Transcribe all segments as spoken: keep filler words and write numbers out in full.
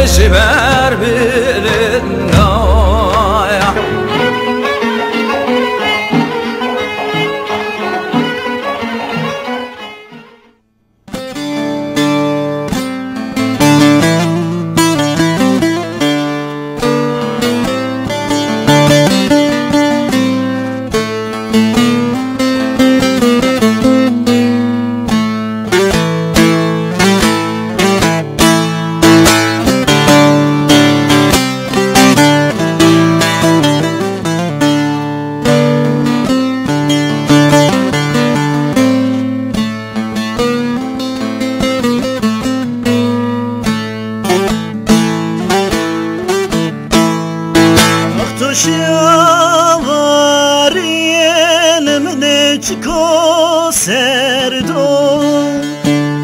Ji ber bilind daya. Wexto şiyavariyê li min ê çiko serdo.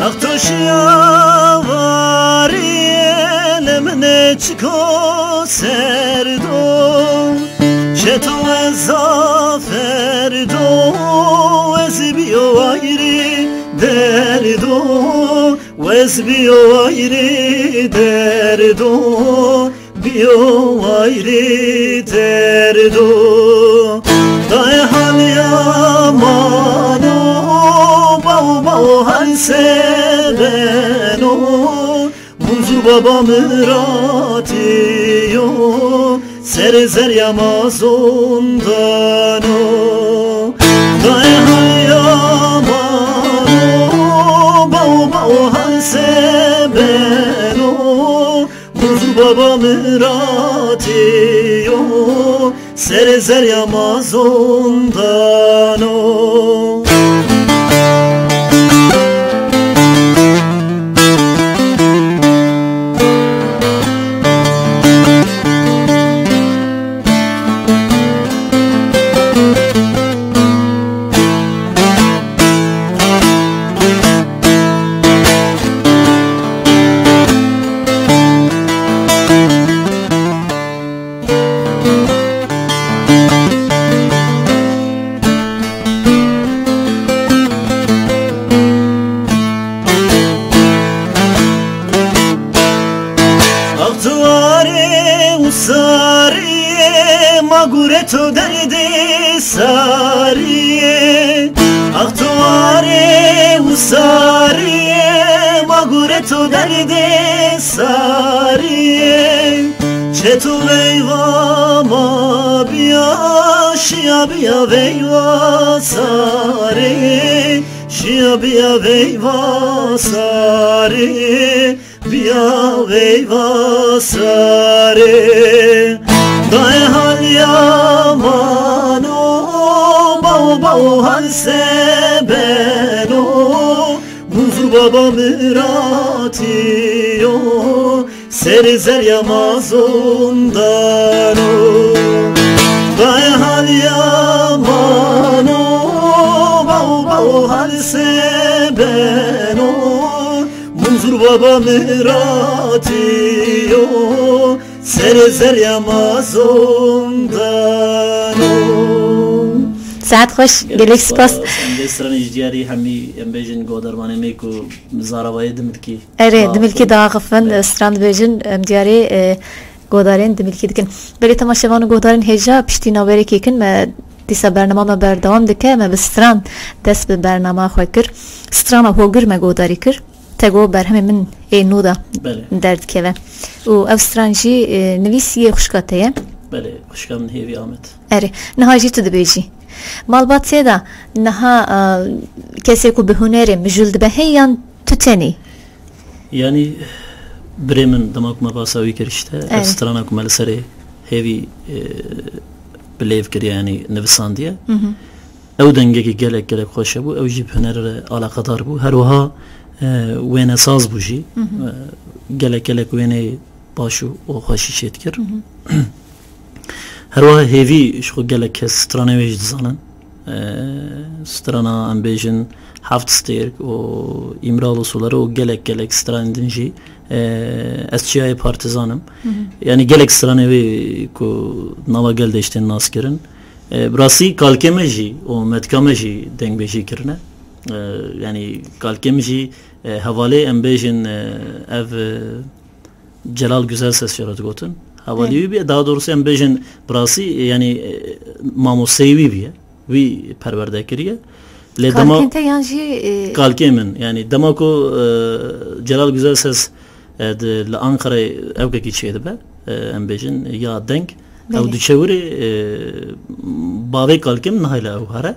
Wexto şiyavariyê li min ê çiko serdo. Çeto ez zaferdo, ez biyo ayrî derdo. Wez biyo ayrî derdo, biyo ayrî derdo. Dayê hal yamano, bao bao hal se beno. Munzur baba miratiyo. Serê zerya ma zondano. Dayê haya mano, bao bao hal se beno. Buzur baba miratiyo. Serê zerya ma zondano. Ax tu arê û sariyê, ma gure tu derdê sariyê. Ax tu arê û sariyê, ma gure tu derdê sariyê. Çeto veyva ma biya, şiya biya veyva sarê. Şiya biya veyva sarê, biya veyva sarê. Dayê hal yamano, bao bao hal se beno. Munzur baba miratiyo, serê zerya ma zondano. Dayê hal yamano, bao bao hal se beno. Munzur baba miratiyo, serê zerya ma zondano. Saet xweş, gelek spas. Em dê stranê ji diyarî hemî em bêjin godarmanê me ku zaravayê dimilkî. Erê, dimilkî diaxifin, stran dibêjin, em diyarê, e, godarên dimilkî dikin. Belê temaşevan û godarên hêja piştî naverekê kin me dîsa bernama me berdewam dike, me bi stran dest bi bernama xwe kir. Strana Hogir me godarî kir. Te got berhemê min ê nû de Belê. derdikeve. Û ev stran jî, e, nivîsiyê xwişka te ye. Belê, xwişka min Hêvî Amed. Erê, niha jî tu dibêjî. Malbatê de niha, e, kesê ku bi hunerê mijûl dibe heye yan tu tenê? Yanî birê min dema ku me basa wî kir işte, ev Erê. strana ku me li serê Hêvî, e, bi lêv kiriye, yanî nivisandiye. Hı hı. Ew dengekî gelek, gelek xweş hebû. Ew jî bi huner re alaqedar bû. Her wiha, e, wênesaz bû jî. Hı hı. E, gelek, gelek wêneyê baş û, û xweşî çêdikir. Hı hı. Her wiha Hêvî ji xwe gelek kes stranê wê jî dizanin. E, strana, em bêjin, Heft Stêrk û Îmral û Solere û gelek, gelek stranên din jî, e, ez çiyayê Partizan im. Hı hı. Yanî gelek stranê wê ku nava gel de jî tên nas kirin. E, bi rastî kalkê me jî û metka me jî dengbêjî kirine. E, yanî kalkê min jî, e, hevalê, em bêjin, e, ev, e, Celal Güzelses jê re digotin. Hevalî wî bîye. Daha doğrusu em bêjin bi rastî, yanî, e, mamosteyê wî bîye. Wî perwerde kiriye. Lê dema Kalkên te yan jî, e, kalkê min, yanî dema ku, e, Celal Güzelses, e, di, li Ankarayê ewkekî çêdibe, e, em bêjin ya deng, ew Belê. diçe wirê, e, bavê kalkê min nahêle ew here.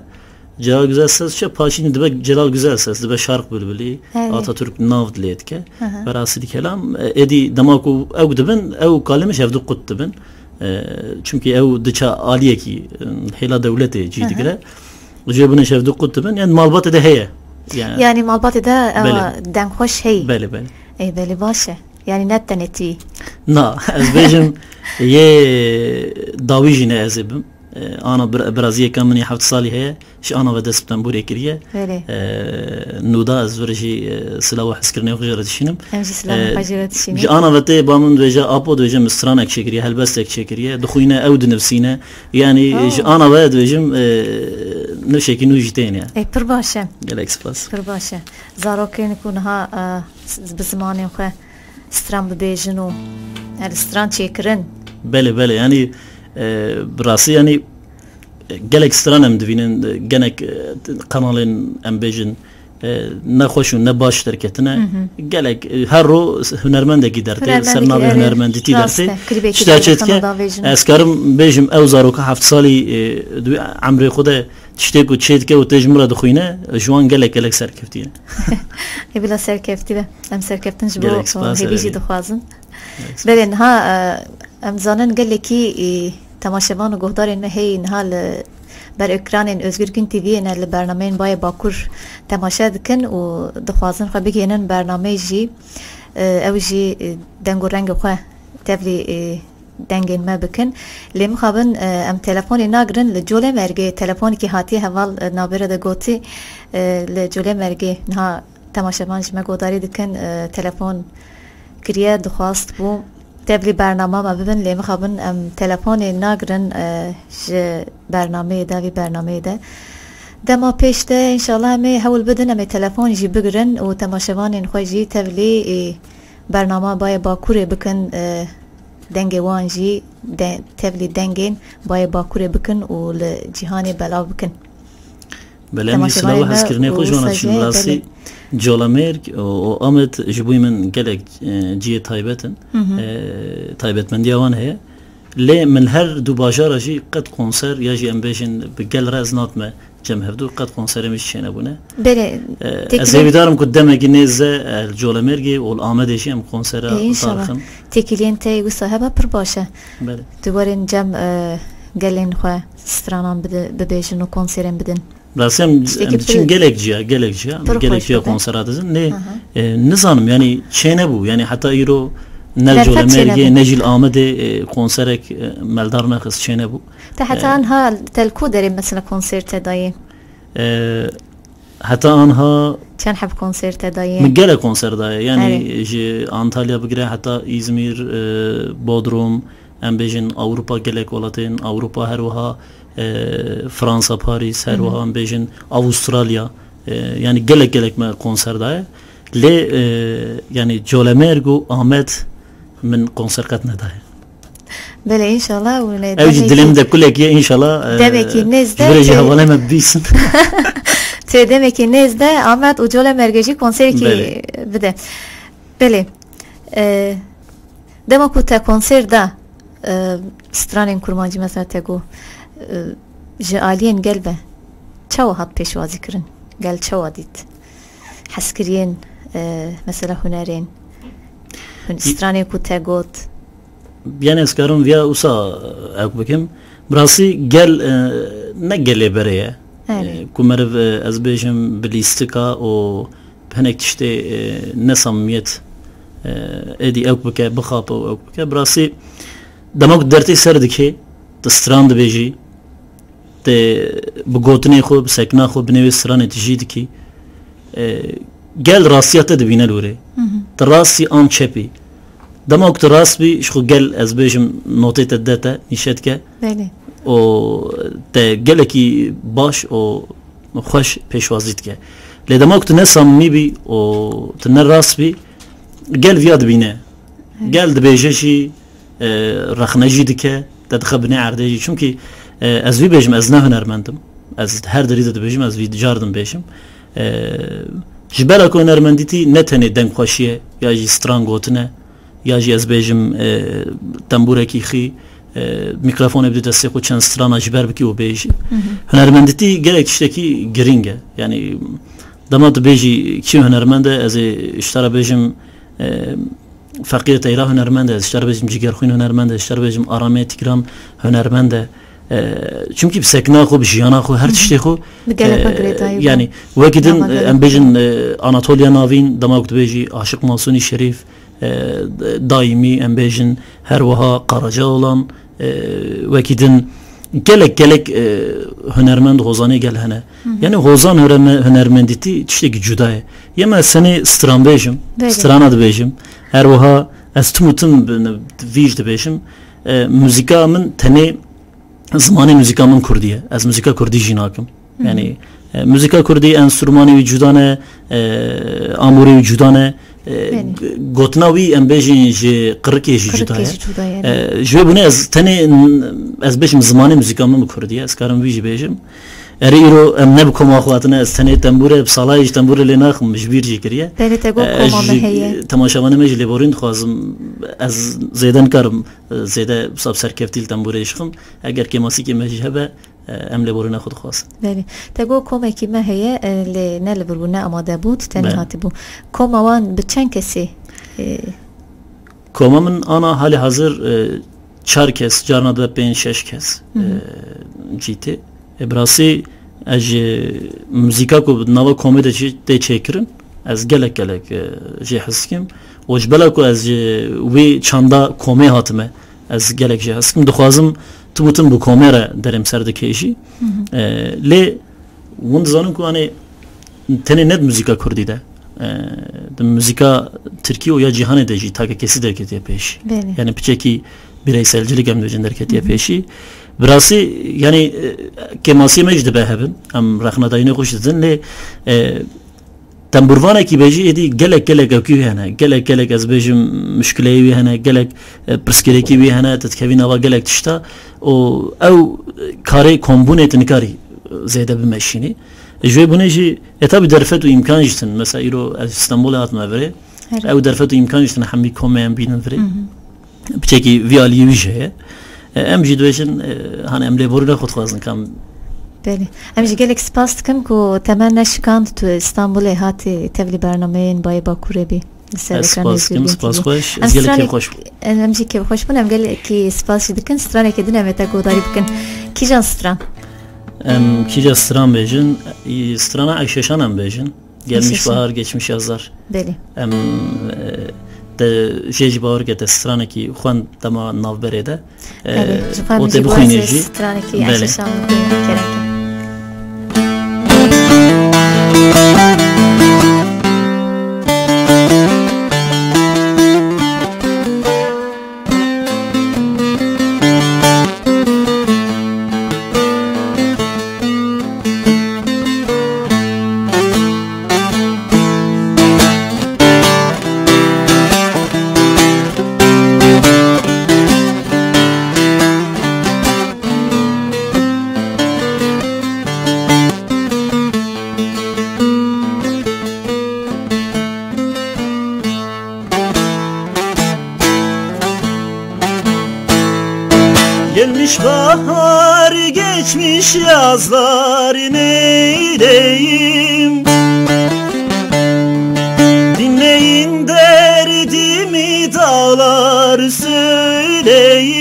Celal Güzelses çi, paşî dibe Celal Güzelses, dibe Şark Bülbülî, Herê. Atatürk nav lê dike. Hı hı. Velhasîlî kelam, e, êdî dema ku ew dibin, ew kalê min ji hevdu qut dibin. E, çimkî ew diçe aliyekî, e, hêla dewletê cî Hı hı. digire. Jê bûne ji hevdu qut dibin, yani malbatê de heye. Yani, Yanî malbatê de ew Belê. dengxweş heye. Belê, belê. Ê, belê baş e. Yanî ne tenê tu yî. Na, ez bêjim, yê dawî jî ne ez ê bim. E, ana bir, biraziyeka min yê heft salî heye. Ji ana ve dest bi tembûrê kiriye. Belê. E, nûda ez vir jî, e, silav û hezkirinê xwe jê re dişînim. Em jî silavên E, xwe jê re dişînin. Ji ana ve tê ba min dibêje, apo dibêje min stranek çêkiriye, helbestek çêkiriye. Dixwîne, ew dinivsîne. Yani Oh. ji ana ve dibêjim, e, nifşekî nû jî têne. E, pir baş e. Gelek spas. Pir baş e. Zarokên ku niha, e, s-, bi zimanên xwe stran bibêjin û, yani, stran çêkirin. Belê, belê. Yani, e, bi rastî, yani, e, gelek stran em divînin, e, genek, e, kanalên em bêjin, e, ne xweş û ne baş derketine. Hı hı. Gelek, e, her ro hunermendekî dertê, Hunermendekî, ser navê erê, hunermendîtî rast dertê. e. Klîbekî Tişta derê çêdike, xwe navêjin. ez karim bêjim ew zaroka heft salî, e, di wî emrê xwe de tiştê ku çêdike û tê ji min re dixwîne, ji wan gelek gelek serkeftî ye. Ê bila serkeftî be. Em serkeftin ji bo Gelek spas, hêvî jî Elî. dixwazin. Gelek spas. Belê niha, e, em zanin gelekî, e, temaşevan û guhdarên me heye niha li ber ekranên Özgürgün T V'yê ne li bernameyên Bayê Bakur temaşe dikin û dixwazin xwe bigihînin bernameyê jî, e, ew jî, e, deng û rengê xwe tevlî, e, dengên me bikin. Lê mixabin, e, em telefonê nagirin li Colemêrgê telefonekî hatiye heval, e, navbera de gotî, e, li Colemêrgê niha temaşevan ji me godarî dikin, e, telefon kiriye, dixwast bû tevlî bernama me bibin, lê mixabin em telefonê nagirin, e, ji bernameyê de, vî bernameyê de. Dema pêş de, înşallah, em ê hewl bidin, em ê telefon jî bigirin û temaşevanên xwe jî tevlî, e, bernama Bayê Bakurê bikin, e, dengê wan jî de, tevlî dengên Bayê Bakurê bikin û li cîhanê belav bikin. Belê, em jî Temaşevanê silav û me hezkirinê xwe ji wan re wisa dişînim. jê, Rastî, belê. Colemêrg û, û Amed ji bo min gelek, e, cihê taybet in. Hı hı. E, taybetmendiya wan heye. Lê min her du bajara jî qet konser ya jî em bêjin bi gel re ez natme cem hevdu, qet konserê min jî çênebûne. Belê, E, têkilî- ez hêvîdar im ku demekî nêz de, e, li Colemêrgê û li Amedê jî em konsera Ê, înşallah. tarixin. Têkiliyên te yê wisa hebe pir baş e. Belê. Tu werin cem, e, gelên xwe stranan bide-, bibêjin û konserên bidin. Rastî em, Tiştekî em diçin pir- gelek ciya, gelek ciya, Pir gelek xweş ciya dibe. konsera dizin. Lê, Aha. e, nizanim, yani çênebû. Yani heta îro ne li Derfet Colemêrgê, çênebû. ne jî li Amedê, e, konserek, e, meldar nexist, çênebû. Te heta E, anha te li ku derê mesela konser te dayê? E, heta anha Çend heb konser te dayê? Min gelek konser daye. Yani Erê. ji Antalya bigire heta Îzmîr, e, Bodrum, em bêjin Ewropa, gelek welatên Ewropa, her wiha, e, Fransa, Parîs, her Hı hı. wiha em bêjin Avustralya, e, yani gelek gelek me konser daye. Lê, e, yani Colemêrg û Amed min konser qet nedaye. Belê, înşallah, û ne Ew jî demekî dilê min de kulek ye, înşallah, e, demekî nêz de ji vê re jî tê- hevalê me bibîsin. Tê demekî nêz de Amed û Colemêrgê jî konserekî Belê. bide. Belê. E, dema ku te konser da, e, stranên kurmancî mesela te got, e, ji aliyên gel ve çawa hat pêşwazî kirin? Gel çawa dît? Hezkiriyên, e, mesela hunerên, hun-, stranên ku te got. Yani ez karim viya usa, e, ew bikim. Bi rastî gel, e, ne gelê berê ye. Erê. E, ku meriv, e, ez bêjim bi lîstika û bi hinek tiştê, e, ne samimiyet, e, êdî ew bike, bixape û ew bike. Bi rastî dema ku dertê ser dikê, tu stran dibêjî, te bi gotinê xwe, bi sekna xwe, bi nêvê stranê tu jî dikî. E, gel rastiya te dibîne li wirê. Hı hı. Tu rastî an çepî. Dema ku tu rast bî, ji xwe gel, ez bêjim, notê te dide te, nîşe dike. Belê. Û te gelekî baş û xweş pêşwazî dike. Lê dema ku tu ne samimî bî û tu ne rast bî, gel viya dibîne. Gel dibêje jî, e, rexne jî dike, te dixe binê erdê jî. Çimkî, e, ez vî bêjim, ez ne hunermend im. Ez her derî de dibêjim, ez vî car din bêjim. E, ji bela ku hunermendîtî ne tenê dengxweşî ye, ya jî stran gotine, ya jî ez bêjim, e, tembûrekî xî, e, mîkrofonê bidî destê xwe çend strana ji ber bikî û bêjî. Hunermendîtî gelek tiştekî girîng e. Yanî dema tu bêjî kî hunermend e, ez ê ji te re bêjim, e, Feqîrê Teyra hunermend e, ez ji te re bêjim Cigerxwîn hunermend e, ez ji te re bêjim Aramê Tîgran hunermend e. E, çimkî bi sekna xwe, bi jiyana xwe, her tiştê xwe, Bi gelek e, girêdayî bû. Yanî wekî din, Nava e, em gelek bêjin, e, Anatoliya Navîn, dema ku dibêjî Aşiq Masûnî Şerîf, e, daîmî em bêjin her wiha Karacaoğlan, e, wekî din gelek gelek, e, hunermend hozanê gel hene. Yanî hozan hureme-, hunermendîtî tiştekî cuda ye. Yê me senê stran bêjim, Belê. strana dibêjim. Her wiha ez tim û tim bi-, vî jî dibêjim. E, muzîka min tenê zimanê muzîka min kurdî ye. Ez muzîka kurdî jî nakim. Yanî, e, muzîka kurdî enstrûmanê wî cuda ne, e, amûrê wî cuda ne. E, Belê. g-, gotina wî em bêjin ji qirikê jî cuda Qirikê ye. jî cuda ye, E, ji vê bûnê ez tenê, ez bêjim zimanê muzîka min bi kurdî ye. Ez karim vî jî bêjim. Erê îro em ne bi koma xwe hatine, ez tenê tembûre, bi salayê ji tembûre lê naxim, ji bîr jî kiriye. Belê te got E, koma me ji heye. temaşevanê me jî lêborîn dixwazim. Ez zêde nikarim, e, zêde wisa bi serkeftî li tembûrê jixim. Eger kêmasîkê me jî hebe, e, em lêborîna xwe dixwazin. Belê. Te got komekî me heye, e, lê ne li vir bû, ne amade bû, tu tenê Belê. hatibû. Koma wan bi çend kesî, e, Koma min ana halê hazir, e, çar kes, carna dibe pênc şeş kes, Hı hı. e, cî tê. E, bi rastî ez ji muzîka ku di nava komê de jî tê çêkirin, ez gelek gelek, e, jê hez dikim. Û ji bela ku ez ji wî çanda komê hatime, ez gelek jê hez dikim. Dixwazim tim û tim bi komê re derêm ser dikê jî. Hı hı. E, lê hûn dizanin ku, anê, tenê ne di muzîka kurdî de, e, di muzîka tirkî û ya cîhanê de jî takekesî derketiye pêşî. Belê. Yani piçekî bireyselcilik em dibêjin derketiye Hı hı. pêşî. Bi rastî, yani, e, kêmasiyê me jî dibe hebin. Em rexnedayînê xwe jî didin, lê, e, tembûrvanekî be jî êdî gelek gelek ewkî wî hene. Gelek gelek ez bêjim muşkileyê wî hene, gelek, e, pirsgirêkî wî hene, tu dikevî nava gelek tişta. Û ew karê kombûnê tu nikarî, e, zêde bimeşînî. Ji vê bûnê jî, e, tabî derfet û îmkan jî tin. Mesela îro ez Stenbolê hatime virê. Her. Ew derfet û îmkan jî tin hemî komê em bînin virê. Hı hı. Piçekî vî aliyê wî jî heye. E, em jî dibêjin, e, hani em lêborîna xwe dixwazin kam. Belê. Em jî gelek spas dikin ku te me neşikand, tu Stenbolê hatî tevlî bernameyên Bayê Bakurê bî. Li ser Ez ekranê spas dikim, Zûrbîn spas T V. xweş. Em Ez gelek stranê-, kêfxweş bûm. em, em jî kêfxweş bûn, em gelekî spas jî dikin. Stranekê din em ê te guhdarî bikin. Kîjan stran? Em kîja stran bêjin? Î, strana Eyşeşan em bêjin. Gelmiş Eyşeşan. bahar, geçmiş yazlar. Belê. Em, e, te jê jî bawer ke te stranekî xwend dema navberê de. E, Erê, ji xwe em û jî tê bixwînê guhazê jî. Stranekî Belê. Eyşeşan bixwîne, kerem ke. Gelmiş bahar, geçmiş yazlar, neyleyim? Dinleyin derdimi dağlar, söyleyim.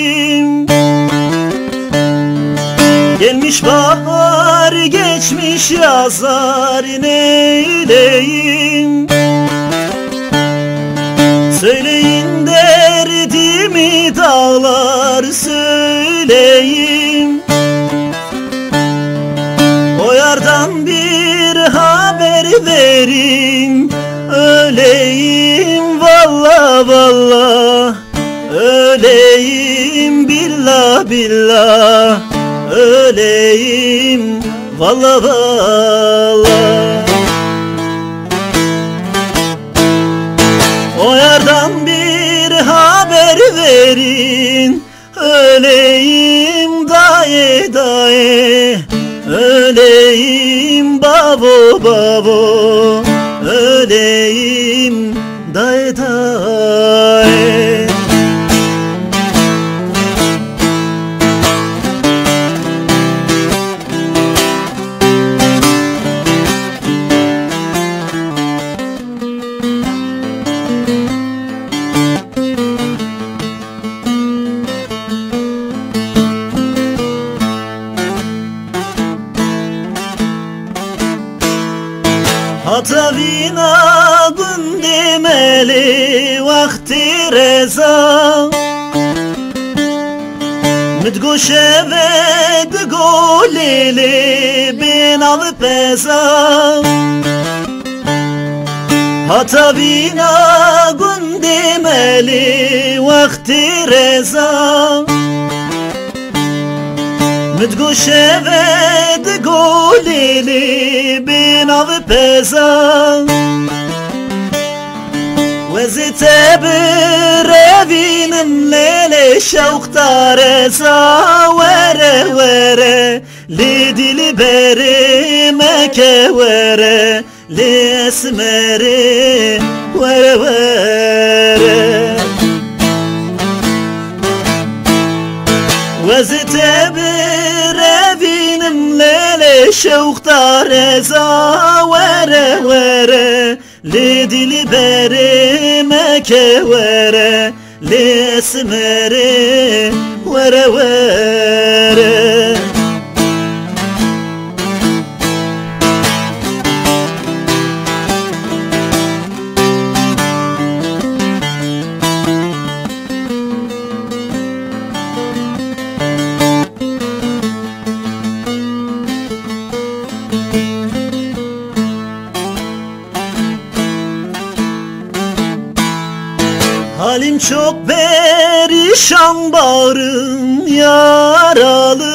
Gelmiş bahar, geçmiş yazlar, neyleyim? Söyleyin derdimi dağlar, söyleyim. O yardan bir haber verin, öleyim valla valla. Öleyim billah billah, öleyim valla valla. O yardan bir Verin öleyim dayê dayê, öleyim bavo bavo, öleyim dayê dayê. Hata vîna gundê me lê wextê reza. Min digo şeve digo lê lê bê nav peza. Hata vîna gundê me lê wextê reza. Min digo şeve digo lê lê bê nav peza. Wezê te birevînim lê lê şewq ta reza. Were were lê dîlîberê meke were. Lê Esmerê were were. Wezê te birevînim lê lê şewq ta reza. Were were lê dîlîberê meke were. Lê Esmerê were were. Halim çok perişan, bağrım yaralı.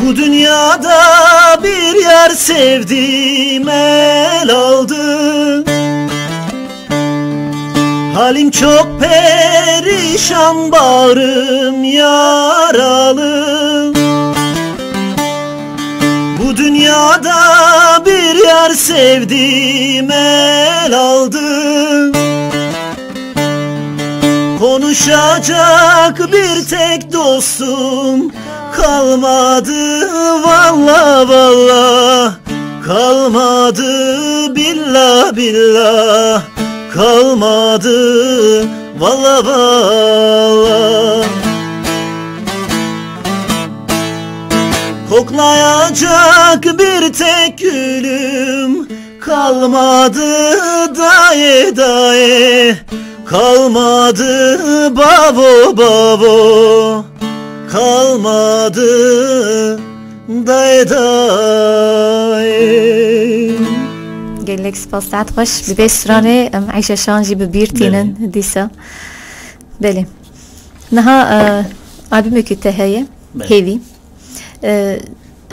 Bu dünyada bir yar sevdim el aldı. Halim çok perişan, bağrım yaralı. Bu dünyada bir yar sevdim el aldı. Konuşacak bir tek dostum kalmadı, valla valla. Kalmadı, billah billah. Kalmadı, valla valla. Koklayacak bir tek gülüm kalmadı, daye daye. Kalmadı, bavo bavo. Kalmadı, daye daye. Gelek spas, saet xweş. Bi vê stranê em Eyşe Şan jî bi bîr tînin dîsa. Belê. Niha, e, albûmekî te heye, Belê. Hêvî. E,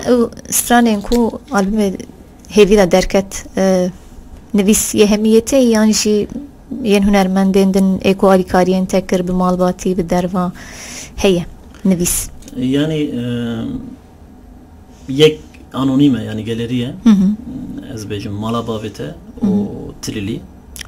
ew stranên ku albûmê Hêvî de derket, e, nivîs yê hemî yê te yan jî yên hunermendên din ê ku alîkariyên te kir bi malbatî, bi derva heye nivîs? Yanî, e, yek anonîm e, yanî gelerî ye. Hı hı. Ez bêjim mala bavê te û Hı hı. Tililî.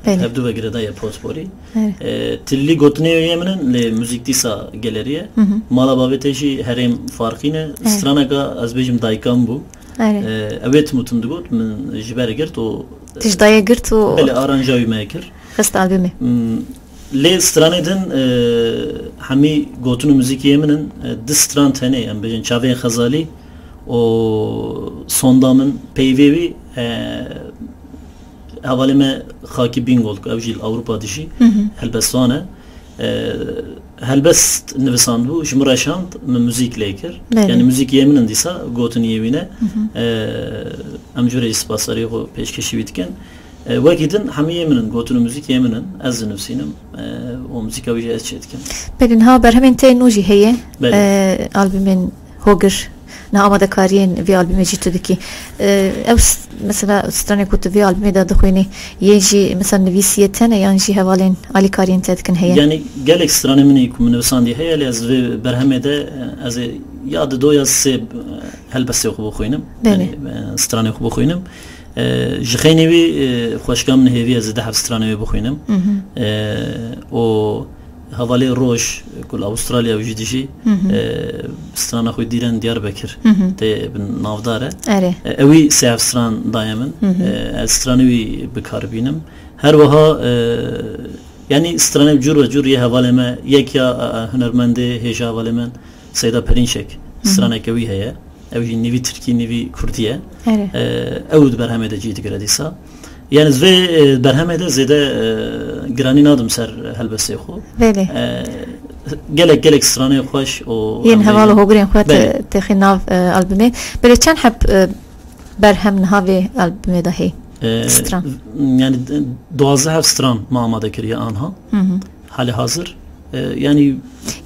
Belê. Hevdu ve girêdayî ye porsporî. Evet. E, Tililî gotinê yê min in, lê muzîk dîsa gelerî ye. Hı hı. Mala bavê te jî herêm farqîn e. Evet. Straneka ez bêjim dayika min bû. Evet. E, ew ê tim û tim digot, min ji ber girt û Tij daye girt û Belê, aranja wî me kir. Xist albûmê. Hmm, lê stranê din, e, hemî gotin û muzîkê yê min in, e, du stran tenê, em bêjin çavên xezalî û sonda min peyvê wî, e, hevalê me Xakî Bîngol, ku ew jî li Ewropa dijî, Hı hı. helbestvan e. E, helbest nivisandibû, ji min re şand, min muzîk lê kir. Belê. Yanî muzîk yê min in dîsa, gotin yê wî ne. Hı hı. E, em jûrê jî spasdarî xwe pêşkêşî wî dikin. E, wekî din hemî yê min in, gotin û muzîk yê min in, ez dinivîsînim, e, û muzîka wî jî ez çêdikim. Belê, niha berhemên te nû jî heye, Belê. E, albûmên Hogir, niha amadekariyên vê albûmê jî tu dikî. E, ew s-, mesela stranê ku tu vê albûmê de dixwînî, yên jî mesela nivîsiyê te ne yan jî hevalên alîkariyên te dikin heye? Yanî gelek stranê min ê ku min nivisandiye heye, lê ez vê berhemê de, e, ez ê ya dido ya sê, e, helbestê xwe bixwînim. Belê. Yanî, e, stranê xwe bixwînim. E, ji xeynê wî, e, xweşika min hêvî ez ê deh stranê wê bixwînim. E, û hevalê Roj, ku li Avustralya wî jî dijî, e, strana xwe Dîren Diyarbekir tê bin navdar e. Erê. E, ew wî sê ev stran daye min. E, ez stranê wî bi kar bînim. Her wiha, e, yanî stranê cûr ve cûr yê hevalê me, yek ya, e, e, hunermendê hêja hevalê min, Seyda Perînçek, straneke wî heye. Ew jî nîvî tirkî, nîvî kurdî ye. Erê. E, ew di berhemê de cî digire dîsa. Yani ez vê, e, berhemê de zêde, e, giranî nadim ser helbestê xwe. Belê. E, gelek, gelek stranê xweş û Yên em heval û bêjin hogirên xwe te, Belê. Te xî nav, e, albumê. Belê çend heb, e, berhem niha vê albumê de hê? E, Stran. Yani d-, duwazdeh heb stran me amade kiriye anha. Hı hı. Hali hazır. E, yani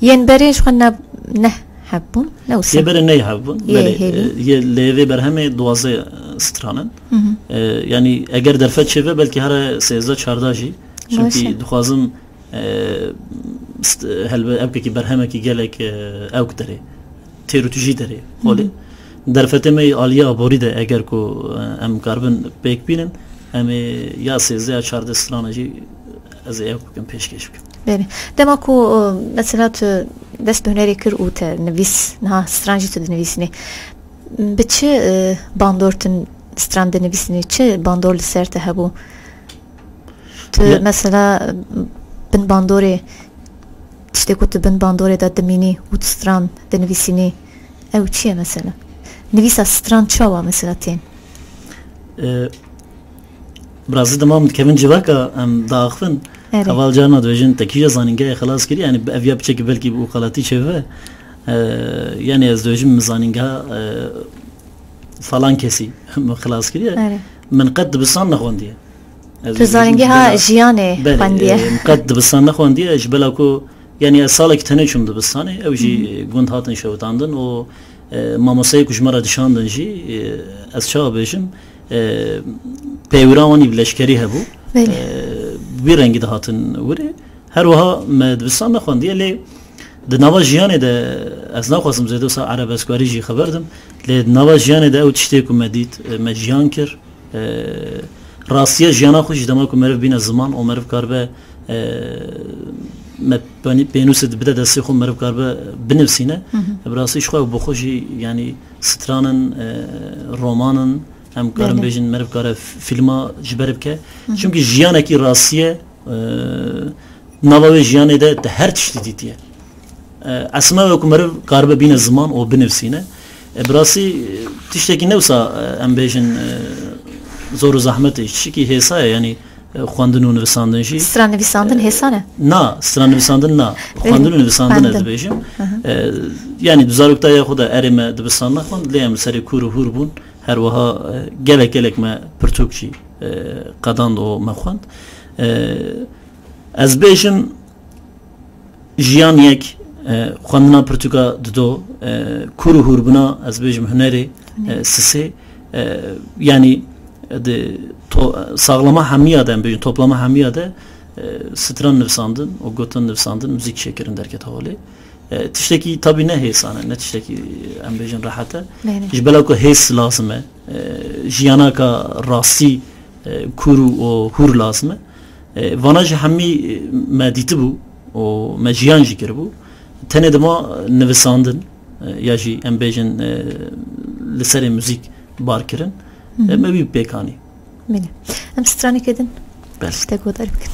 Yên berê ji xwe ne, neh heb bûn, ne wisa? Yê berê ney heb bûn. Yê Belê, hêvî. E, yê lê vê berhemê duwazdeh stran in. Hı hı. E, yani eger derfet çêve belkî here sêzdeh çardeh jî. Çünkü Baş e. Dixwazim, e, st-, helbe-, ewkekî berhemekî gelek, e, ewk derê. Têr û tijî derê. Hı hı. Holê. Derfetê me yê aliya aborî de eger ku, e, em karibin pêk bînin, em ê ya sêzdeh ya çardeh strana jî ez ê ew bikim, pêşkêş bikim. Belê. Dema ku, e, mesela tu dest bi hunerê kir û te nivîs, niha stran jî tu dinivîsînî. Bi çi, e, bandor tu stran dinivîsînî? Çi bandor li ser te hebû? Tu Ya- mesela bin bandorê, tiştê ku tu bin bandorê de dimînî û tu stran dinivîsînî, ew çi ye mesela? Nivîsa stran çawa mesela tên? E, Bi rastî dema em dikevin civaka, em diaxivin. Erê. Heval carna dibêjin, te kîja zanîngehê xilas kiriye? Yani ev ya piçekî belkî bi xelatî çêbibe. E, yani ez dibêjim min zanîngeha, e, falan kesî min xilas kiriye. Erê. Min qet dibistan nexwendiye. Ez Tu dibêjim zanîngeha jibela jiyanê Belê, xwendiye. e, min qet dibistan nexwendiye, ji bela ku Yani ez salekî tenê çûm dibistanê, ew jî Hı hı. gund hatin şewitandin û, e, mamosteyê ku ji me re dişandin jî, e, ez çawa bêjim, e, peywira wan î bi leşkerî hebû. Belê. E, bi wî rengî dihatin wirê. Her wiha me dibistan nexwendiye, lê di nava jiyanê de ez naxwazim zêde wisa erebeskwarî jî xeber dim, lê di nava jiyanê de ew tiştê ku me dît, e, me jiyan kir. E, rastiya jiyana xwe jî dema ku meriv bîne ziman û meriv karibe, e, me pênî-, pênûsê bide destê xwe, meriv karibe binivîsîne. Hı hı. Bi rastî ji xwe û bi xwe jî, yanî stranin, e, romanin, em karin Belê. Bêjin meriv kare f-, fîlma ji ber bike. Hı hı. Çimkî jiyanekî rastiye, e, nava wê jiyanê de te her tiştî dîtiye. E, esma wê ku meriv karibe bîne ziman û binivîsîne. E, bi rastî, e, tiştekî ne wisa, e, em bêjin, e, zor û zehmet e, tiştekî hêsa ye, yanî, e, xwendin û nivîsandin jî. Stran nivîsandin E, hêsa ne? Na, stran nivîsandin na. Belê, Xwendin û nivîsandin ez xwendin. Dibêjim. Hı hı. E, yanî di zaroktiya xwe de erê me dibistan nexwend, lê em li serê kûr û hûr bûn. Her wiha, e, gelek gelek me pirtûk jî, e, qedand û me xwend. E, ez bêjim, Jiyan yek, e, xwendina pirtûka dido, e, kûr û hûrbûna, ez bêjim hunerê, e, Hunerê. Sisê, e, yanî di to-, saxlama hemiya de, em bêjin toplama hemiya de, e, stran nivîsandin û gotin nivîsandin, muzîk çêkirin derkete holê. E, tiştekî tabî ne hêsan e, ne tiştekî em bêjin rehet e. Belê. Ji bela ku hês lazim e, e, jiyanaka rastî, e, kûr û hûr lazim e. E, vana jî hemî, e, me dîtibû û me jiyan jî kiribû. Tenê dima nivîsandin, e, ya jî em bêjin, e, li serê muzîk bar kirin. Hı hı. E, me wî pêk anî. Belê. Em stranekê din Belê. Tiştek guhdar bikin.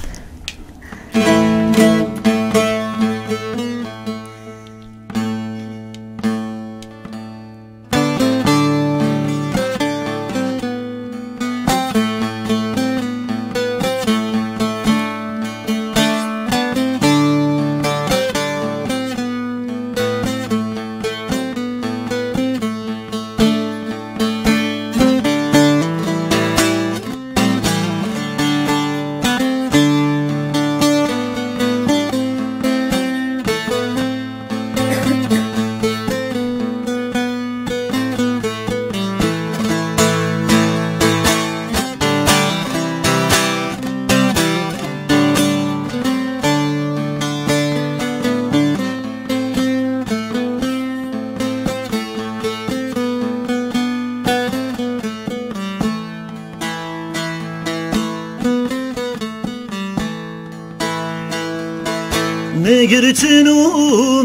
Çin û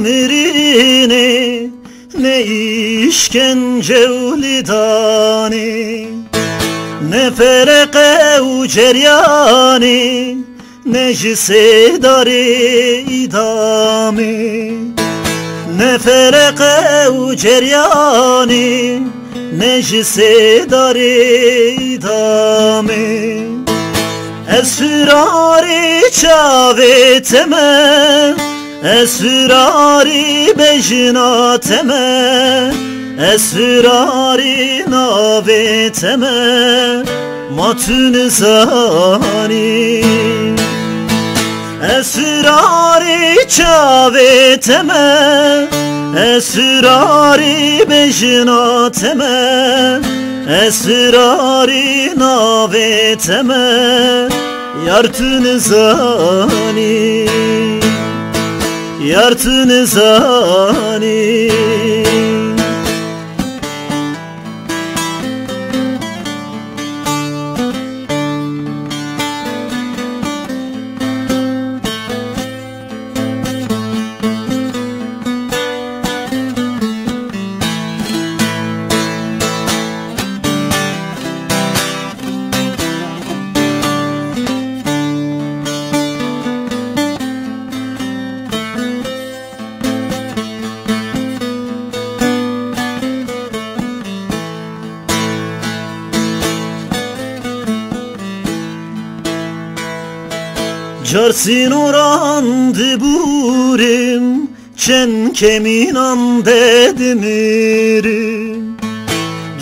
mirinê, ne îşkence û lîdanê, ne feleqe û ceryanê, ne ji sêdarê îdamê, ne feleqe û ceryanê, ne ji sêdarê îdamê. Ez firarê çavê te me, ez firarê bejna te me, ez firarê navê te me, ma tu nizanî. Ez firarê çavê te me, ez firarê bejna te me, ez firarê navê te me, yar tu nizanî, yar tu nizanî. Car sînoran dibûrim, çend kemînan de dimirim.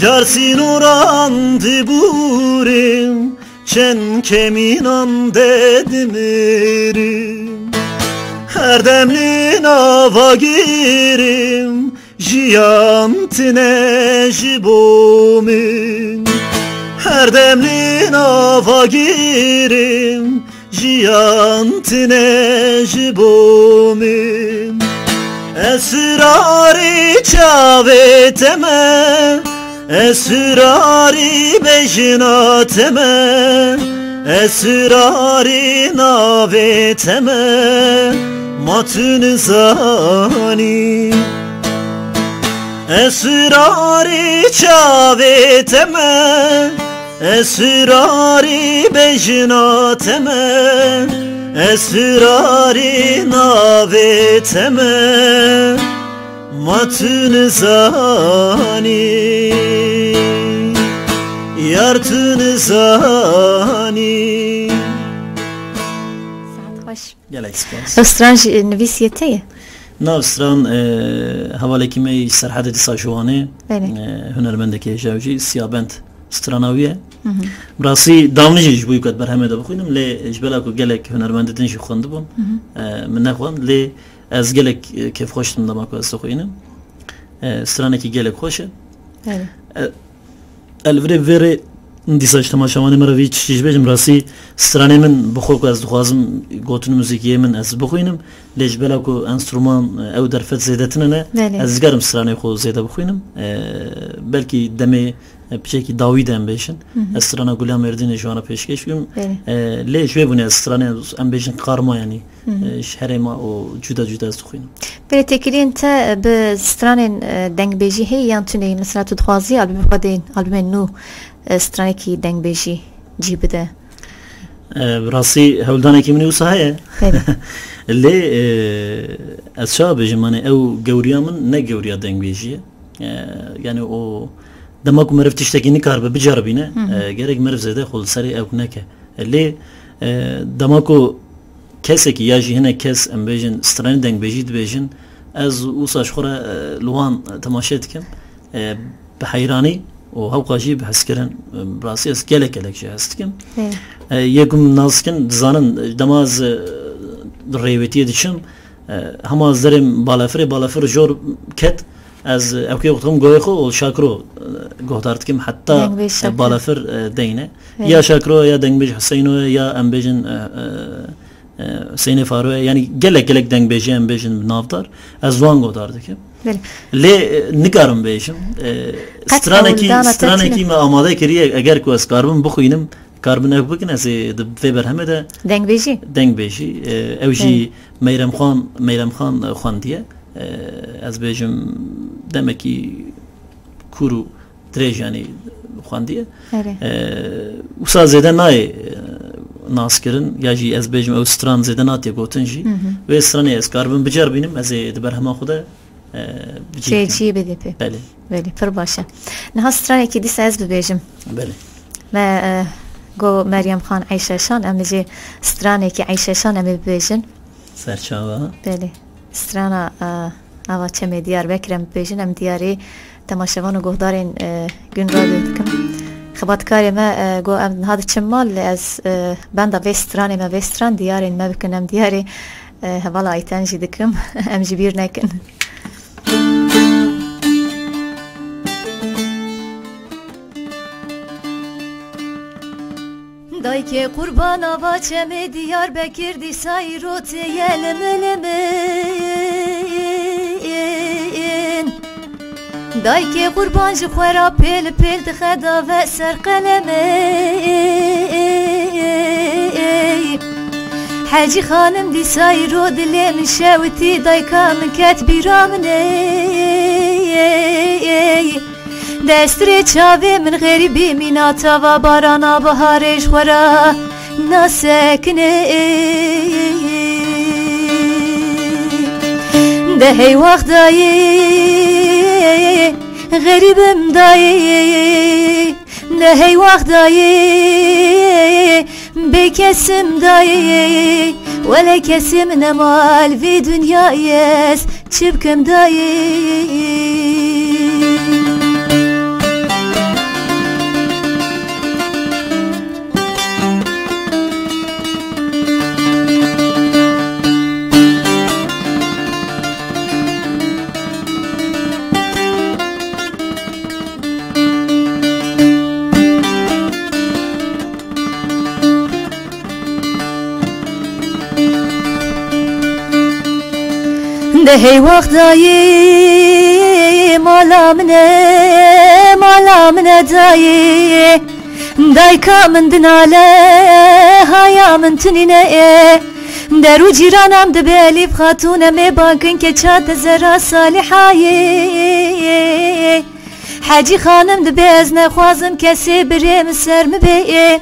Car sînoran dibûrim, çend kemînan de dimirim. Her dem li nava girim, jiyan tine ji bo min. Her dem li nava girim, jiyan tine ji bo min. Ez firarê çavê te me, ez firarê bejna te me, ez firarê navê te me, ma tu nizanî. Ez firarê çavê te me, ez firarê bejna te me, ez firarê navê te me, ma tu nizanî, yar tu nizanî. Saet xweş. Gelek spas. Ew stran jî nivîsiyê te ye? Nav stran, e, hevalekî me yî Serhedê dîsa ji Wanê, Belê. E, hunermendekî hêja jî Siyabend strana wî ye. Hı hı. Bi rastî davnî jî ji bo wî ku ez berhemê de bixwînim, lê ji bela ku gelek hunermendê din jî xwendibûn, Hı hı. e, min nexwend, lê ez gelek, e, kêfxweş dikim dema ku ez dixwînim. E, stranekî gelek xweş e. Belê. E, El virê vê rê dîsa ji temaşevanê me re vî tiştî ji bêjim, rastî stranê min bi xwe ku ez dixwazim gotin muzîkiyê min ez bixwînim, lê ji bela ku enstrûman, e, ew derfet zêde tune ne, Belê. ez dikarim stranê xwe zêde bixwînim. E, belkî demê, e, piçekî dawî de em bêjin. Hı hı. Ez strana Gula Mêrdînê ji wan re pêşkêş bikim. Belê. E, lê ji vê bûnê ez stranê em bêjin karma, yanî Hı hı. e, ji herêma û cuda cuda ez dixwînim. Belê, têkiliyên te bi stranên, e, dengbêjî heye yan tune ye? Mesela tu dixwazî albûmê xwe dê, albûmên nû, e, stranekî dengbêjî cî bide? E, bi rastî hewldanekî min wisa heye. Belê. Lê, e, ez çawa bêjim, yani ew gewriya min ne gewriya dengbêjî ye. E, yani o dema ku meriv tiştekî nikaribe biceribîne, Hı hı. e, gerek meriv zêde xwe li serê ew neke. E, lê, e, dema ku kesekî ya jî hinek kes, em bêjin, stranê dengbêjî dibêjin, ez wisa ji xwe re, e, li wan temaşe dikim. E, bi heyranî û hewqa jî bi hezkirin, e, bi rastî ez gelek gelek jî hez dikim. Ê. E, yê ku min nas dikin, dizanin, dema ez, e, rêwêtiyê diçim, e, hema ez derêm balafirê, balafir jor ket, ez, e, ewkê wextim goyê xwe û Şakiro, e, guhdar dikim, heta, Dengbêj e, Şakiro. balafir, e, deyne. Ê. Ya Şakiro, ya dengbêj Hüseyino, ya em bêjin, e, e, e, Hüseyinê Faroye, yanî gelek gelek dengbêjî em bêjin navdar, ez wan guhdar dikim. Belê. Lê, e, nikarim bêjim, e, Qet stranekî, hewldana te stranekî tune. me amade kiriye, eger ku ez karibim bixwînim, karibin ev bikin, ez ê di vê berhemê de Dengbêjî. Dengbêjî, e, ew jî Belê. Meyremxan, Meyremxan, e, xwendiye. E, ez bêjim demekî kûr û dirêj, yanî, xwendiye. Erê. E, wisa zêde nayê, e, naskirin, ya jî ez bêjim ew stran zêde natiye gotin jî. Hı hı. Wê stranê ez karibim biceribînim, ez ê di berhema xwe de, e, bi cî Cê bikim. Cî bidê pê. Belê. Belê, pir baş e. Niha stranekî dîsa ez bibêjim. Belê. Me, e, go Meryem Xan Eyşeşan, em ê jî stranekî Eyşeşan em ê bibêjin. Serçava. Belê. Strana, e, ava çemê Diyarbekir em bibêjin, em diyarê temaşevan û guhdarên, e, Gün Radyo dikim. Xebatkarê me, e, go em niha diçin mal, lê ez, e, benda vê stranê me, vê stran diyarên me bikin, em diyarê, e, hevala Ayten jî dikim, em ji bîr nekin. Dayikê qurban ava çemê Diyarbekir dîsa îro tê ye limilimin. Dayikê qurban ji xwe re pêl pêl dixe dave ser qelemê. Hecî xanim dîsa îro dilê min şewitî, dayika min ket bîra min ê. Destirê çavê min xerîbî mîna tava barana biharê ji xwe re nasekine. De hey wax dayê, xerîbim dayê, de hey wax dayê, bê kesim dayê, wele kesê min nema li vê dinyayê ez çi bikim dayê. De hey wax dayê, mala min e, mala min e dayê. Dayika min dinale, haya min tunîne e. Der û cîranan dibe Elîf Xatûn, em ê bankin keça te zera Salihayê. Hecî xanim dibe ez nexwazim kesê birê min ser min bê.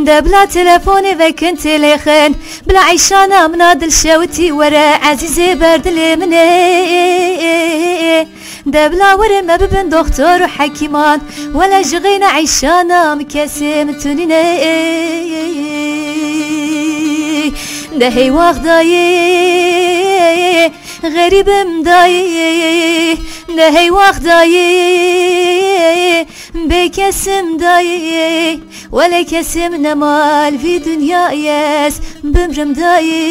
De bila telefonê vekin têlêxin, bila eyşana mina dilşewitî were ezîzê ber dilê min ê. De bila were me bibin doxtor û hekîman, wele ji xeyna eyşana min kesê min tunîne. De hey wax dayê, xerîbim dayê, de hey wax dayê, bê kesim dayê, wele kesim nema li vî dinyayê ez bimrim dayê.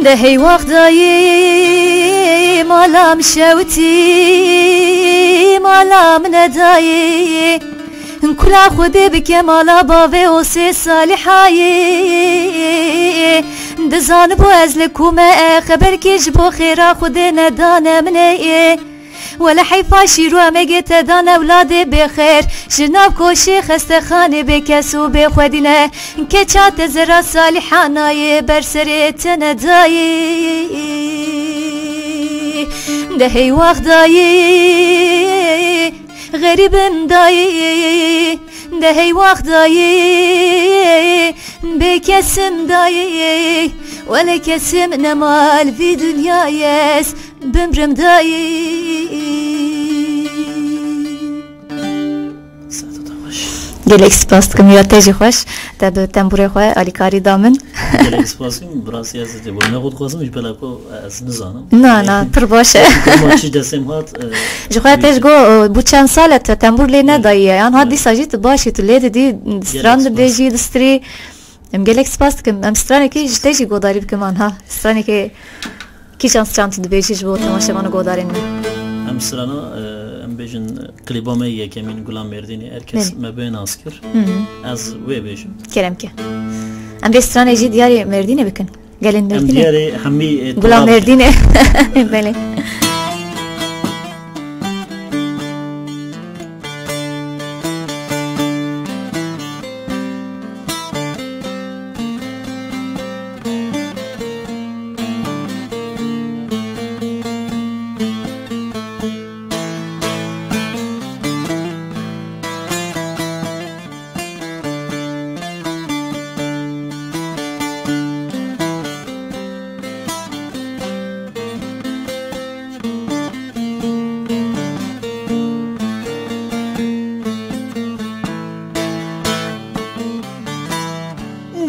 De hey wax dayê, mala min şewitî, mala min e dayê. Kula Xwedê bike mala bavê Osê Salihayê. Dizanibû ez li ku me e, xeberkê ji bo xêra Xwedê nedane min ê. Wele heyfa şîro emegê te dan ewladê bêxêr. Ji nav koşê xestexanê bê kes û bê xwedî ne. Keça te zera Salîha nayê ber serê te nedayê. De hey wax dayê, xerîbim dayê. De hey wax dayê, bê kesim dayê. Wele kesim nema li vî dinyayê ez bimrim dayê. Saeta te xweş. Gelek spas dikim, ya te jî xweş. Te bi tembûrê xwe alîkarî da min. Gelek spas dikim, bi rastî ez ê bûrîna xwe dixwazim, ji bela ku ez nizanim. Na, na, pir baş e. Dema çi destê min hat, e, Ji xwe te ji go, e, bû çend sal e te tembûr lê nedayî ye. Yan ha dîsa jî tu baş î, tu lê didî, stran dibêjî, distirî. Em gelek spas dikim. Em stranekê ji te jî godarî bikim anha. Stranekê kîjan stran tu dibêjî ji bo temaşevan û godarên me? Em strana, e, em bêjin, klîba me yekemîn Gulam Mêrdînê. Her kes Belê. me bê nas kir. Hı hı. Ez wê bêjim. Kerem ke. Em vê stranê jî diyarê Mêrdînê bikin. Gelên Em Mêrdînê. diyarê hemî, e, Gulam Tolab Mêrdînê. Belê.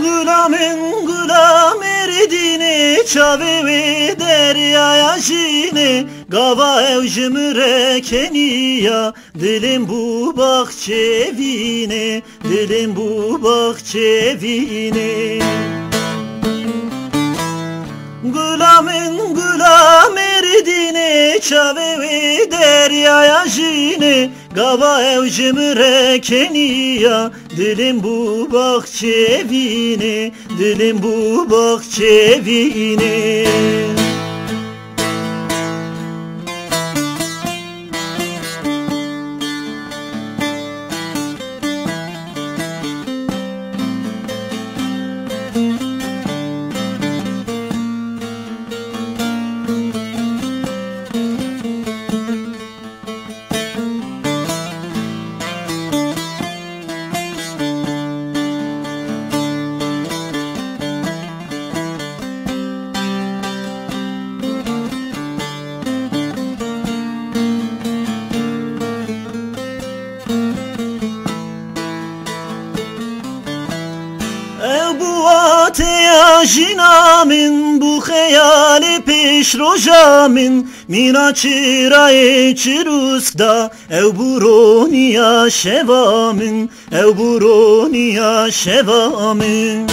Gula min, gula Mêrdînê, çavê wê deryaya jînê, gava ew ji min re keniya, dilên bû baxçê vînê, dilên bû baxçê vînê. Gula min, gula Mêrdînê, çavê wê deryaya jînê, gava ew ji min re keniya, dilên bû baxçê vînê, dilên bû baxçê vînê. Ew bû wateya jina min, bû xeyalê pêşroja min, mîna çirayê çirûsk da, ew bû roniya şeva min, ew bû roniya şeva min.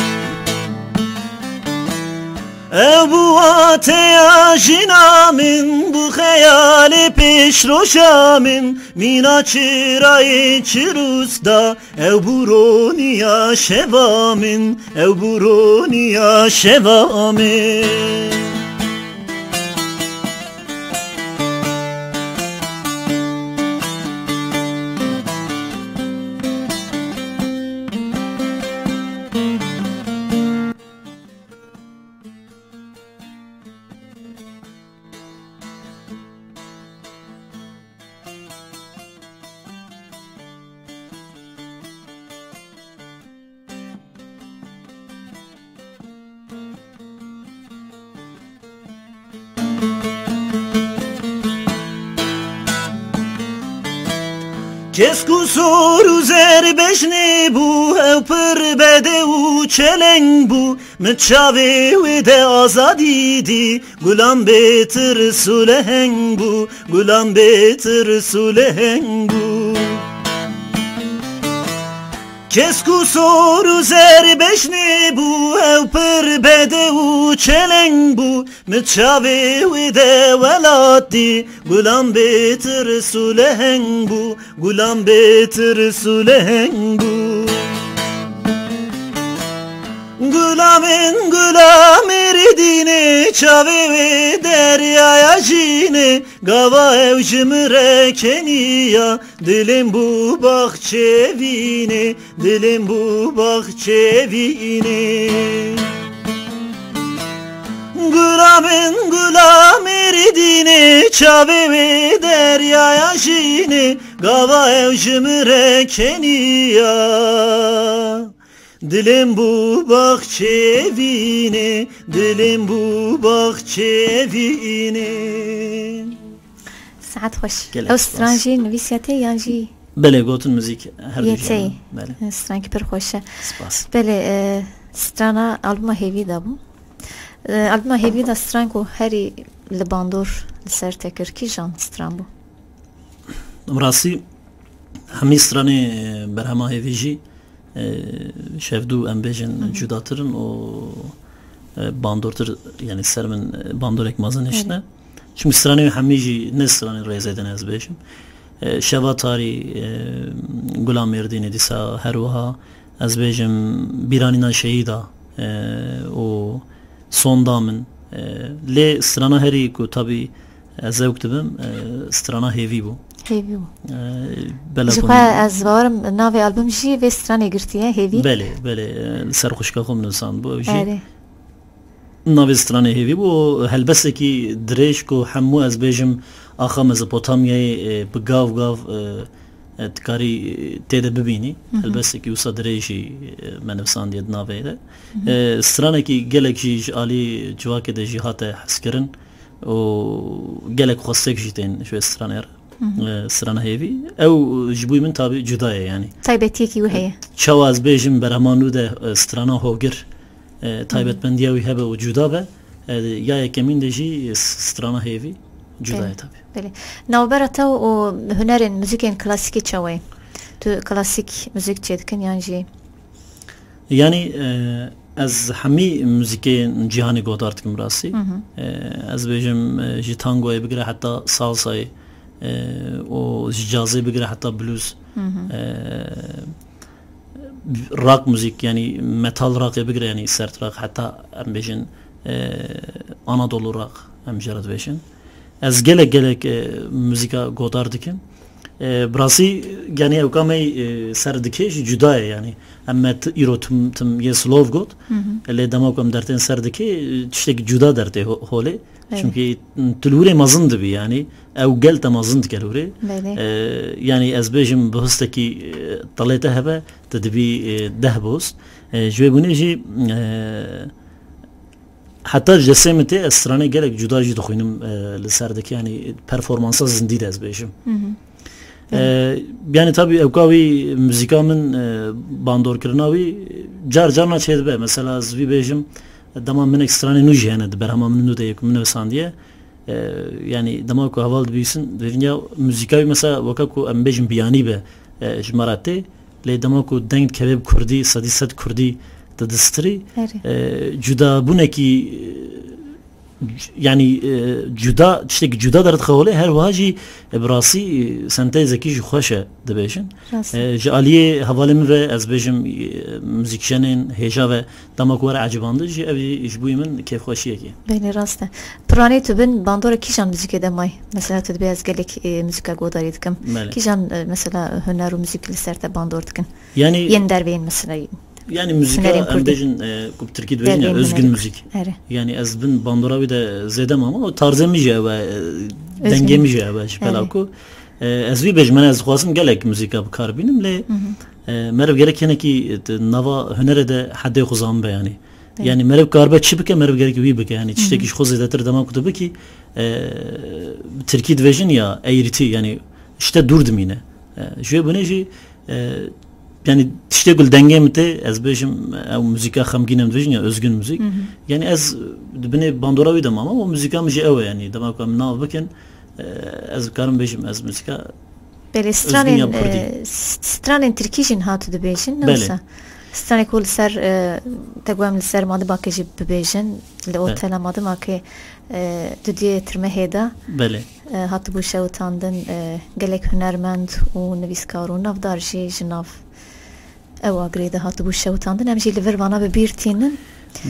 Ew bû wateya jina min, bû xeyalê pêşroja min, mîna çirayê çirûsk da, ew bû roniya şeva min, ew bû roniya şeva min. Kesk û sor û zer bejnê bû, ew pir bede û çeleng bû. Min çavê wê de azadî dî, Gulam bê tirs û leheng bû, Gulam bê tirs û leheng bû. Kesk û sor û zer bejnê bû, ew pir bede û çeleng bû. Min çavê wê de welat dî, Gulam bê tirs û leheng bû, Gulam bê tirs û leheng bû. Gula min, gula Mêrdînê, çavê wê deryaya jînê, gava ew ji min re keniya, dilên bû baxçê vînê, dilên bû baxçê vînê. Gula min, gula Mêrdînê, çavê wê deryaya jînê, gava ew ji min re keniya. Dilên bû baxçê vînê, dilên bû baxçê vînê. Saet xweş. Gelek Ew spas. Stran jî nivîsiya te yan jî? Belê, gotin muzîk her du Yê jî tey. Belê. Strankî pir xweş e. Spas. Belê, e, strana albuma hêvî de bû. E, albuma hêvî de stran ku herî li bandor li ser te kir, kîjan stran bû? Bi rastî hemî stranê, e, berhema hêvî jî E, şevdû em bêjin cudatir in û, e, bandortir, yani ser min, e, bandorek mezin hiştine. Çimkî stranê wî hemî jî ne stranê rêzê de ne ez bêjim. E, Şeva Tarî, e, Gula Mêrdînê dîsa her wiha ez bêjim Bîranîna Şehîda, e, û Sonda Min. E, lê strana herî ku tabî ez zewk dibim, e, strana Hêvî bû. Hêvî bû. E, bela Ji ku xwe ez bawerim navê album jî vê stranê girtiye, Hêvî. Belê, belê. E, li ser xwişka xwe min nivîsandibû ew jî. Erê. Navê stranê Hêvî bû. Helbestekî dirêj ku hemû ez bêjim axa Mezopotamyayê, e, bi gav gav, e, e, dikarî, e, tê de bibînî. Helbestekî wisa dirêj jî, e, me nivîsandiye di navê de. E, stranekî gelek jî ji alî civakê de jî hate hezkirin û gelek xwestek jî tên ji wê stranê re. E, strana Hêvî. Ew ji bo min tabî cuda ye, yani. Taybetiyekî wî heye. Çawa ez bêjim berhema nû de, e, strana Hogir, e, taybetmendiya wî hebe û cuda be. E, ya yekemîn de jî s-, strana Hêvî cuda ye tabî. Belê. Navbera te û hunerên muzîkên klasîkî çawa ye? Tu klasîk muzîk çêdikin yan jî? Yani, e, ez hemî muzîkên cîhanê godar dikim rastî. E, ez bêjim, e, ji tangoyê bigire heta salsayê, e, û ji cazê bigire heta blues. E, rock muzîk, yani metal rockê bigire, yani sert rock, heta em bêjin, e, Anadolu rock em jê re dibêjin. Ez gelek gelek, e, muzîka godar dikim. E, bi rastî, yani ewka me, e, ser dikê jî cuda ye, yani. Em me t-, îro tim, tim yê slow got. Lê dema ku em dertên ser dikê, e, tiştekî cuda dertê ho-, holê. Çimkî tu li hûrê mezin dibî, yani. Ew gel te mezin dike li hûrê. E, yani ez bêjim bi histekî, e, telê te hebe, te dibî, e, deh boz. E, ji wê bûnê jî, e, Heta ji destê min tê, ez stranê gelek cuda jî dixwînim, e, li ser dikê, yanî performansa zindî de ez bêjim. E, yanî tabî ewka wî muzîka min, e, bandorkirina wî car carna çêdibe. Mesela ez vî bêjim, dema minek stranê nû jî hene di berhema min nû de yê ku min nivîsandiye. E, yanî dema ku heval dibîsin, dibêjin ya muzîka wî mesela weke ku em bêjin biyanî be, e, ji me re tê. Lê dema ku deng dikeve bi kurdî, sedî sed kurdî didistirî, e, cudabûnekî, e, c-, yanî, e, cuda, tiştekî cuda derdixe holê, her wiha jî, e, bi rastî, e, sentezekî jî xweş e dibêjin. E, ji aliyê hevalê min ve ez bêjim, e, muzîkjenên hêja ve dema ku were ecibandin jî, ev jî ji bo min kêfxweşiyekê. Belê rast e. Piranê tu bin bandora kîjan muzîkê de may? Mesela tu dibê ez gelek, e, muzîka godarî dikim. Belê. Kîjan, e, mesela huner û muzîk li ser te bandor dikin? Yanî yên derveyên mesela. Yanî muzîka hunerên em kurdî. Bêjin, e, ku bi tirkî dibêjin ya, derveyên özgün hunerê müzik. Erê. Yanî ez bin bandora wî de zêde mama, o tarzê min jî ew e, e, dengê min jî ew e, ji bela ku, e, ez wî bêjim, ez dixwazim gelek muzîka bi kar bînim, lê, e, meriv gerek hinekî, e, di nava hunerê de hedê xwe zanbe yanî. Yanî meriv karibe çi bike, meriv gerek wî bike. Yanî tiştekî ji xwe zêdetir dema ku tu bikî, e, bi tirkî dibêjin ya eğriti, yanî ji te dûr dimîne. E, ji wê bûnê jî, e, yanî tiştê ku li dengê min tê, ez bêjim, ew muzîka xemgîn em dibêjin ya özgün müzik. Yanî ez di binê bandora wî de mama, o muzîka min jî ew e, yanî dema ku em nav bikin, e, ez dikarim bêjim, ez muzîka Belê, özgün stranên, ya kurdî. E, s-, stranên tirkî jî niha tu dibêjin, ne wisa? Stranê ku li ser, e, te got em li ser Madibakê jî bibêjin, li otela Madibakê, e, dudiyê tirmehê de, e, hatibû şewitandin, e, gelek hunermend û nivîskar û navdar jî ji nav ew agirê de hatibû şewitandin. Em jî li vir vana bi bîr tînin.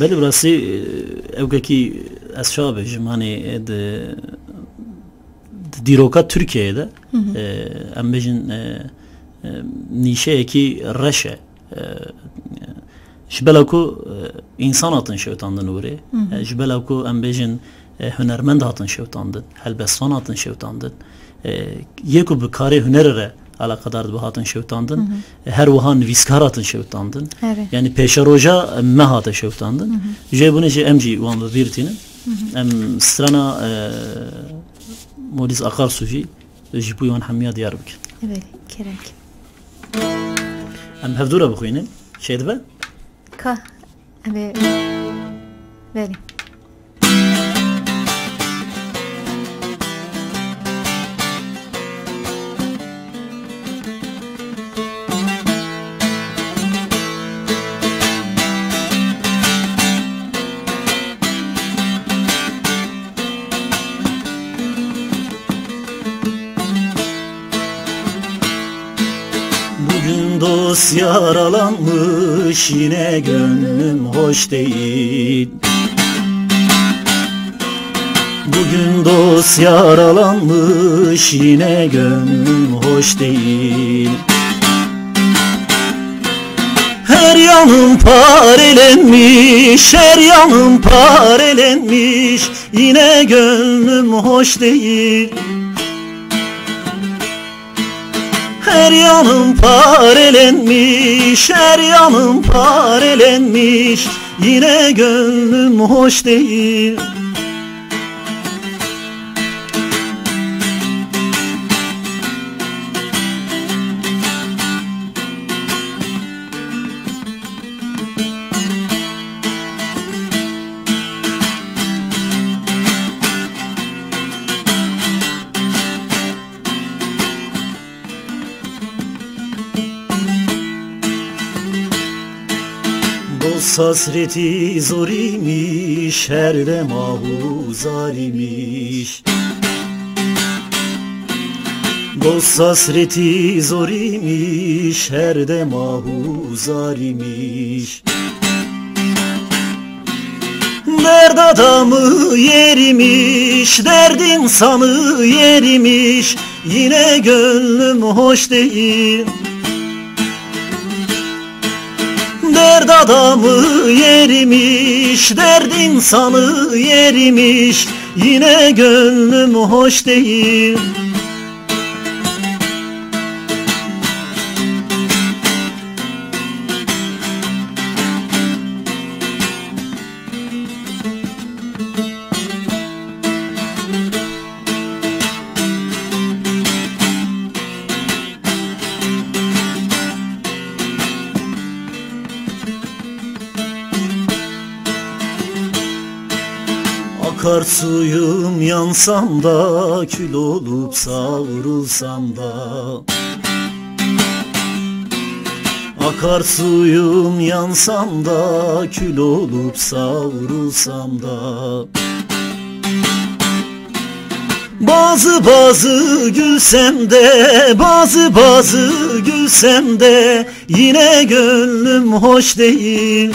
Belê, bi rastî, e, ewkekî ez çawa bêjim, hanê, e, di di dîroka Tirkiyeyê de, e, em bêjin, e, e, nîşeyekî reş e. E, ji bela ku, e, însan hatin şewitandin wêrê, e, ji bela ku em bêjin, e, hunermend hatin şewitandin, helbestvan hatin şewitandin, e, yê ku bi karê hunerê re eleqedar dibe hatin şewitandin, e, her wiha nivîskar hatin şewitandin. Erê. Yanî pêşeroja me hate şewitandin. Ji vê bûnê jî em jî wan bi bîr tînin. Em strana, e, Molîs Akarsu jî ji bo wan hemiya diyar bikin. Belê, gerek. Em hevdû re bixwînin. Çêdibe? Ka, em ê, belê. Dost yaralanmış, yine gönlüm hoş değil. Bugün dost yaralanmış, yine gönlüm hoş değil. Her yanım parelenmiş, her yanım parelenmiş, yine gönlüm hoş değil. Her yanım parelenmiş, her yanım parelenmiş, yine gönlüm hoş değil. Dost hasreti zor imiş, her dem ahu zar imiş. Dost hasreti zor imiş, her dem ahu zar imiş. Derd adamı yerimiş, derd insanı yerimiş, yine gönlüm hoş değil. Derd adamı yerimiş, derd insanı yerimiş, yine gönlüm hoş değil. Akar suyum yansam da, kül olup savrulsam da. Akar suyum yansam da, kül olup savrulsam da. Bazı bazı gülsem de, bazı bazı gülsem de, yine gönlüm hoş değil.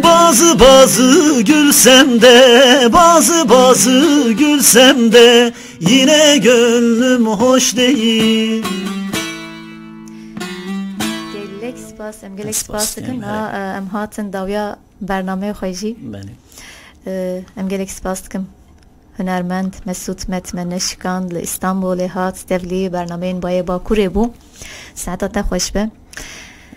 Bazı bazı gülsem de, bazı bazı gülsem de, yine gönlüm hoş değil. Gelek spas, em gelek spas dikin. Ha, e, em hatin dawiya bernameyê xwe jî. Belê. E, em gelek spas dikim. Hunermend Mesût Met me neşikand, li Îstanbulê hat, tevlî bernameyên Bayê Bakurê bû. Saeta te xweş be.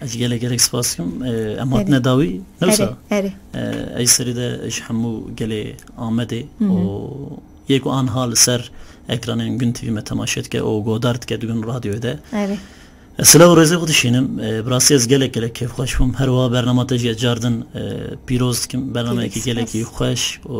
Ez gelek gelek spas dikim. E, em hatine dawî, ne wisa? Erê, erê. E, ey serî de ji hemû gelê Amedê û yê ku anha li ser ekranên Gün T V me temaşe dike û godar dike di Gün Radyoyê de. Erê. Ez silav û rêzê xwe dişînim. E, bi rastî ez gelek gelek kêfxweş bûm. Her wiha bernama te jî ez cardin, e, pîroz dikim. Bernameyekî gelekî xweş û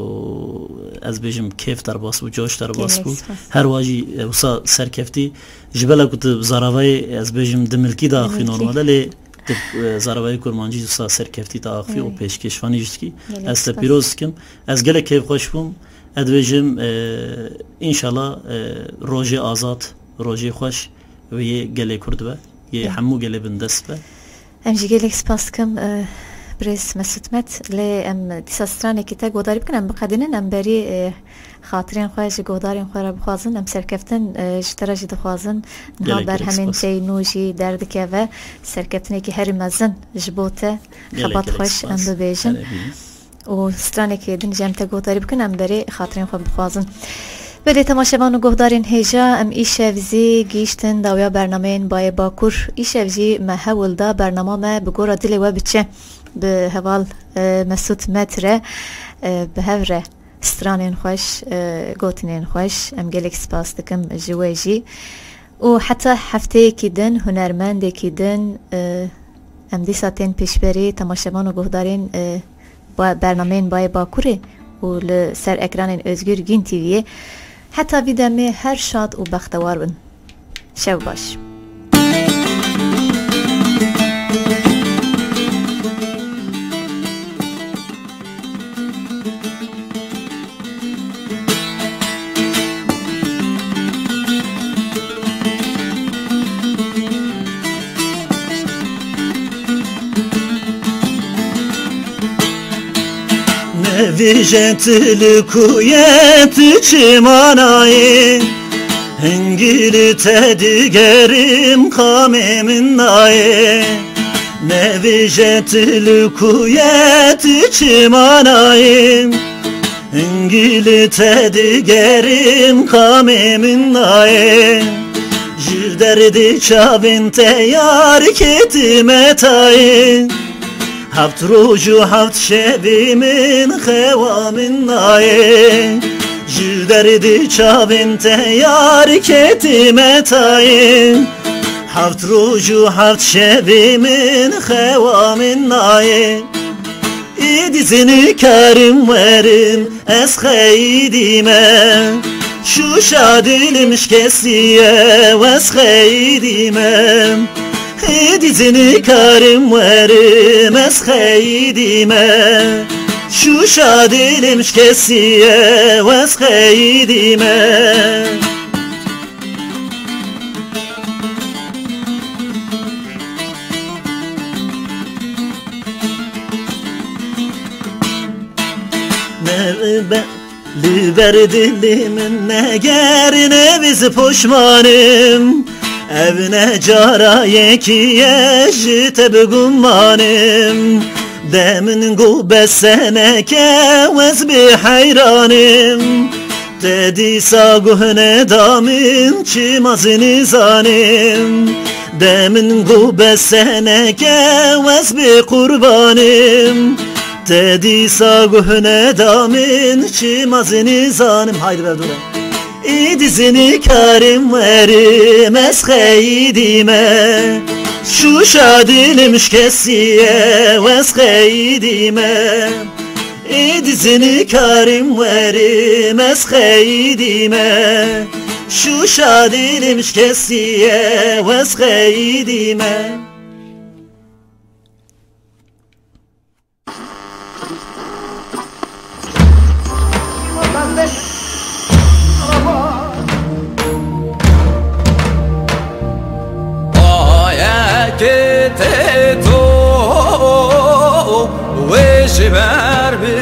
ez bêjim kêf derbas bû, coş derbas bû. Her wiha jî, e, wisa serkeftî. Ji bela ku tu bi zaravayê, ez bêjim, dimilkî diaxivî normalde, lê tu, e, zaravayê kurmancî wisa serkeftî diaxivî û pêşkêşvanî jî dikî. Ez te pîroz dikim. Ez gelek kêfxweş bûm. Ez dibêjim, e, înşallah, e, rojê azad, rojê xweş. Wê yê gelê Kurd be, yê hemû gelê bindest be. Em jî gelek spas dikim, eh, birêz Mesûd Met, lê em dîsa stranekî te godarî bikin, em biqedînin, em berî, eh, xatirên xwe ji godarên xwe re bixwazin, em serkeftin, eh, ji te re jî dixwazin. Niha berhemên te yî nû jî derdikeve, serkeftinekî herî mezin ji bo te, xebat xweş em bibêjin. Û stranekê din jî em te guhdarî bikin, em berê xatirên xwe bixwazin. Belê temaşevan û guhdarên hêja, em îşev zî gihîştin dawiya bernameyên Bayê Bakur. Îşev jî me hewl da bernama me bi gora dilê we biçe. Bi heval, e, Mesûd Met re, e, bi hev re stranên xweş, e, gotinên xweş. Em gelek spas dikim ji we jî. Û heta hefteyekî din, hunermendekî din, e, em dîsa tên pêşberî temaşevan û guhdarên, e, ba-, bernameyên Bayê Bakurê û li ser ekranên Özgür Gün T V'yê. Heta vî demê her şad û bextewar bin. Şev baş. Bêje tu li ku ye, tu çima nayê? Hingî li te digerim, qamê min nayê. Nebêje tu li ku ye, tu çima nayê? Hingî li te digerim, qamê min nayê. Ji derdê çavên te yar ketime tayê. Heft roj û heft şevê min xewa min nayê. Ji derdê çavên te yar ketime tayê. Heft roj û heft şevê min xewa min nayê. Êdî zî nikarim werim, ez xeyidî me. Şûşa dilim şikestiye, ez xeyidî me. Êdî zî nikarim werim, ez xeyidî me. Şûşa dilim şikestiye, ez xeyidî me. Ne be-, li ber dilê min negerî, nebî zî poşmanim. Ev ne cara yekî ye ji te bigumanim. De min got bes e neke, ez bê heyranim. Te dîsa guh neda min, çima zî nizanim. De min got bes e neke, ez bê qurbanim. Te dîsa guh neda min, çima zî nizanim. Haydi berdure. Êdî zî nikarim werim, ez xeyidî me. Şûşa dilim şikestiye, ez xeyidî me. Êdî zî nikarim werim, ez xeyidî me. Şûşa dilim şikestiye, ez xeyidî me. Ayakê te to wê ji ber bi